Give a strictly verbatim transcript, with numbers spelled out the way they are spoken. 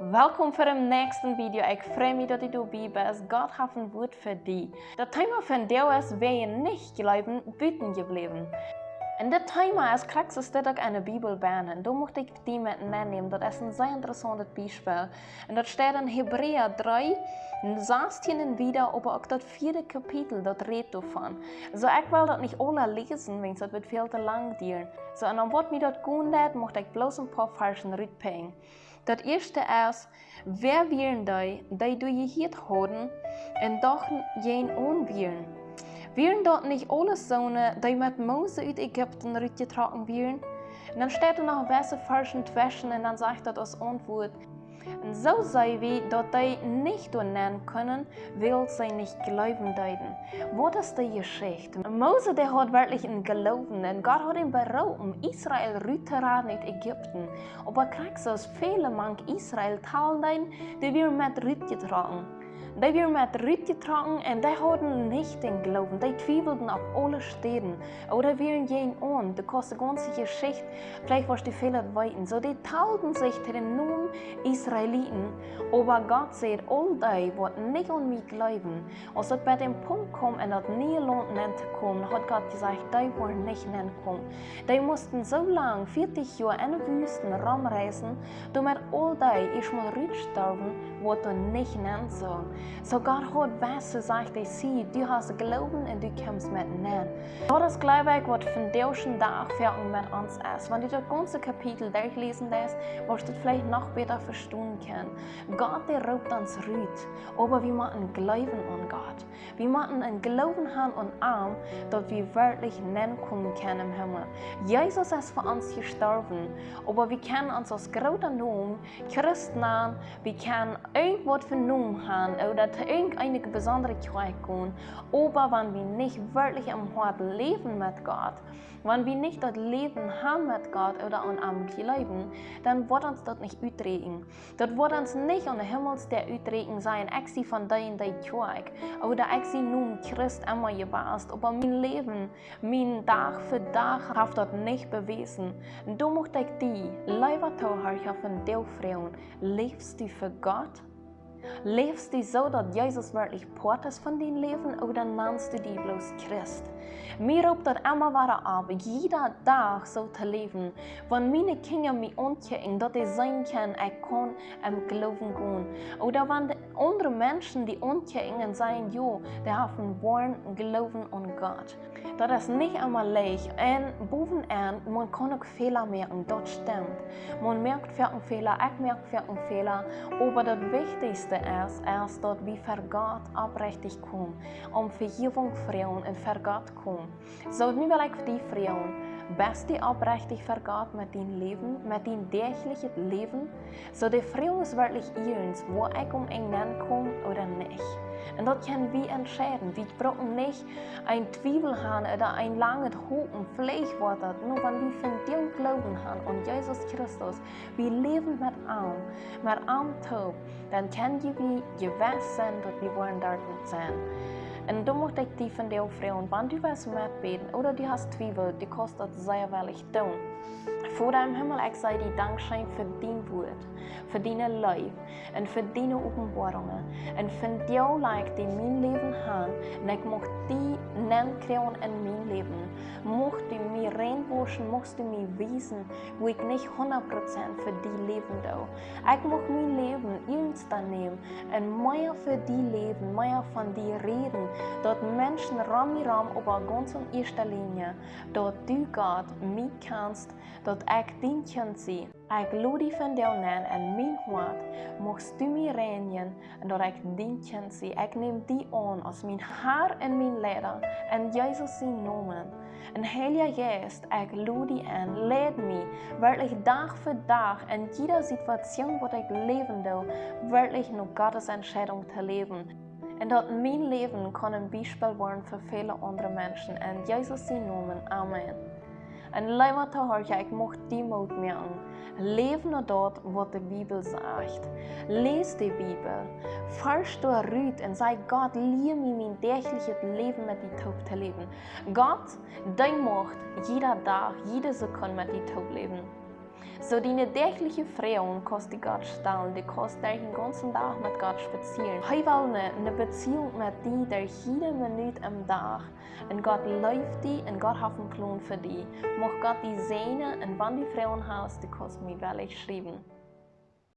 Welkom fa dän näakjsten Video. Ekj frei mie, daut du doabie best. Gott haft een Wuat fa die. Daut Thema vondoag es: Wäa nich jleewen, buten jebläwen. Un dit Thema es krakjt soo aus dit uk enne Bibel bennen. Doa mucht ekj die met nennämen. Daut es een sea interessauntet Biespel. Un daut steit en Hebräa dree, sastieen un wieda, oba uk daut vieede Kapitel, daut rät doavon. Soo, ekj well daut nich aula läsen, wiels daut wudd väl too lang dieren. Soo, un dan waut mie daut gonen deit, mucht ekj bloos een poa Varschen rutpikjen. Daut ieeschte es: Wäa wieren dee, dee doa jehieet hauden un doch jäajenaun wieren? Wieren daut nich aules soone, dee met Mose ut Ägipten rutjetrocken wieren? Un dan steit doa noch een bät Varschen tweschen un dan sajcht daut aus Auntwuat: Un soo seenen wie, daut dee nich doa nenn kunnen, wiels see nich jleewen deeden. Waut es dee Jeschicht? Mose, dee haud werkjlich een Gloowen un Gott haud am beroopen, Israel rut to raden ut Ägipten. Oba krakjt soo aus väle mank Israel talen deeden, dee wieren met rutjetrocken. Dee wieren met rutjetrocken un dee hauden nich dän Gloowen. Dee twiewelden opp aule Städen. Ooda wieren jäajenaun. Du kaust de gaunze Jeschicht, veleicht woascht du väl daut weeten. Soo, dee talden sikj to dän Nomen Israeliten. Oba Gott säd: Aul dee, waut nich aun mie jleewen, aus daut bie dän Punkt kjeem, en daut niee Launt nenn to komen, haud Gott jesajcht, dee woaren nich nenn komen. Dee musten soo lang, vieetich Joa en de Wüste romreisen, doamet aul dee ieescht mol rutstorwen, waut doa nich nenn sullen. Soo Gott haud wese jesajcht, dee: See, du hast Gloowen un du kjemst met nenn. Daut es, jleew ekj, waut vondoag dän Dach foaken met ons es. Wan du daut gaunze Kapitel derchläsen deist, woascht du daut veleicht noch bäta vestonen kjennen. Gott, dee roopt ons rut, oba wie motten jleewen aun Gott. Wie motten een Gloowen haben aun am, daut wie werkjlich nenn komen kjennen em Himmel. Jesus es fa ons jestorwen, oba wie kjennen ons aus groota Nomen Christ nanen, wie kjennen irjentwaut fa Nomen haben ooda to irjenteene besondre Kjoakj gonen, oba wan wie nich werkjlich em Hoat läwen met Gott, wan wie nich daut Läwen haben met Gott ooda aun am jleewen, dan woat ons daut nich utrieekjen. Daut woat ons nich aun de Himmelsdäa utrieekjen, sajen: Ekj sie von dee un dee Kjoakj, ooda ekj sie nu een Christ emma jewast, oba mien Läwen, mien Dach fa Dach haft daut nich bewäsen. Un doa mucht ekj die, leewa Toohorcha, vondoag froagen: Läwst du fa Gott? Läwst du soo, daut Jesus werkjlich Poat es von dien Läwen, ooda nanst du die bloos Christ? Mie roopt daut emma wada opp, jieda Dach soo to läwen. Wan miene Kjinja mie aunkjikjen, daut dee seenen kjennen, ekj kaun em Gloowen gonen. Ooda wan de aundre Menschen die aunkjikjen un sajen: Jo, dee haft een woaren Gloowen aun Gott. Daut es nich emma leicht. Un bowen aun, maun kaun uk Fäla moaken, daut stemt. Maun moakt foaken Fäla, ekj moak foaken Fäla. Oba daut Wichtichste es, es daut wie ver Gott oprechtich komen, om Vejäwunk froagen un ver Gott komen. Soo, nu well ekj die froagen: Best du oprechtich ver Gott met dien Läwen, met dien däachlichet Läwen? Soo, de Froag es werkjlich iernst, woa ekj aum Enj nenn kom ooda nich. Un daut kjenn wie entscheiden. Wie bruken nich een Twiewel haben ooda een langet Hopen, veleicht woat daut. Nä, wan wie vondoag Gloowen haben aun Jesus Christus, wie läwen met am, met am toop, dan kjenn wie jewess sennen, daut wie woaren doa sennen. Un doa mucht ekj die vondoag froagen, wan du west metbäden ooda du hast Twiewel, du kaust daut sea wellich doonen. Voda em Himmel, ekj saj die Dankscheen fa dien Wuat, fa diene Leew un fa diene Openboarungen. Un vondoag laj ekj die mien Läwen han un ekj mucht die nenkjrieen en mien Läwen. Muchst du mie reinwauschen, muchst du mie wiesen, woo ekj nich hundat Prozent fa die läwen doo. Ekj mucht mien Läwen iernst nämen un mea fa die läwen, mea von die räden, daut Menschen rom mie rom, oba gaunz en ieeschte Linie, daut du, Gott, mie kjanst, daut ekj dien Kjint sie. Ekj lod die vondoag nenn en mien Hoat, muchst du mie reinjen un daut ekj dien Kjint sie. Ekj näm die aun aus mien Har un mien Leida en Jesus sien Nomen. Un Heilja Jeist, ekj lod die en, leid mie werkjlich Dach fa Dach en jiede Situatioon, waut ekj läwen doo, werkjlich no Gott siene Entscheidung to läwen. Un daut mien Läwen kaun een Biespel woaren fa väle aundre Menschen. En Jesus sien Nomen, amen. Un leewa Toohorcha, ekj mucht die Moot moaken. Läw no daut, waut de Bibel sajcht. Läs de Bibel. Forsch doa rut un saj: Gott, lia mie, mien däachlichet Läwen met die toop to läwen. Gott, dee mucht jieda Dach, jiede Sekund met die toop läwen. Soo diene däachliche Froagen kaust du Gott stalen, du kaust derch dän gaunzen Dach met Gott spazieren. Hee well ne, ne Beziehung met die derch jiede Minut em Dach. Un Gott leeft die un Gott haft een Plon fa die. Mucht Gott die säajnen un wan du Froagen hast, du kaust mie wellich schriewen.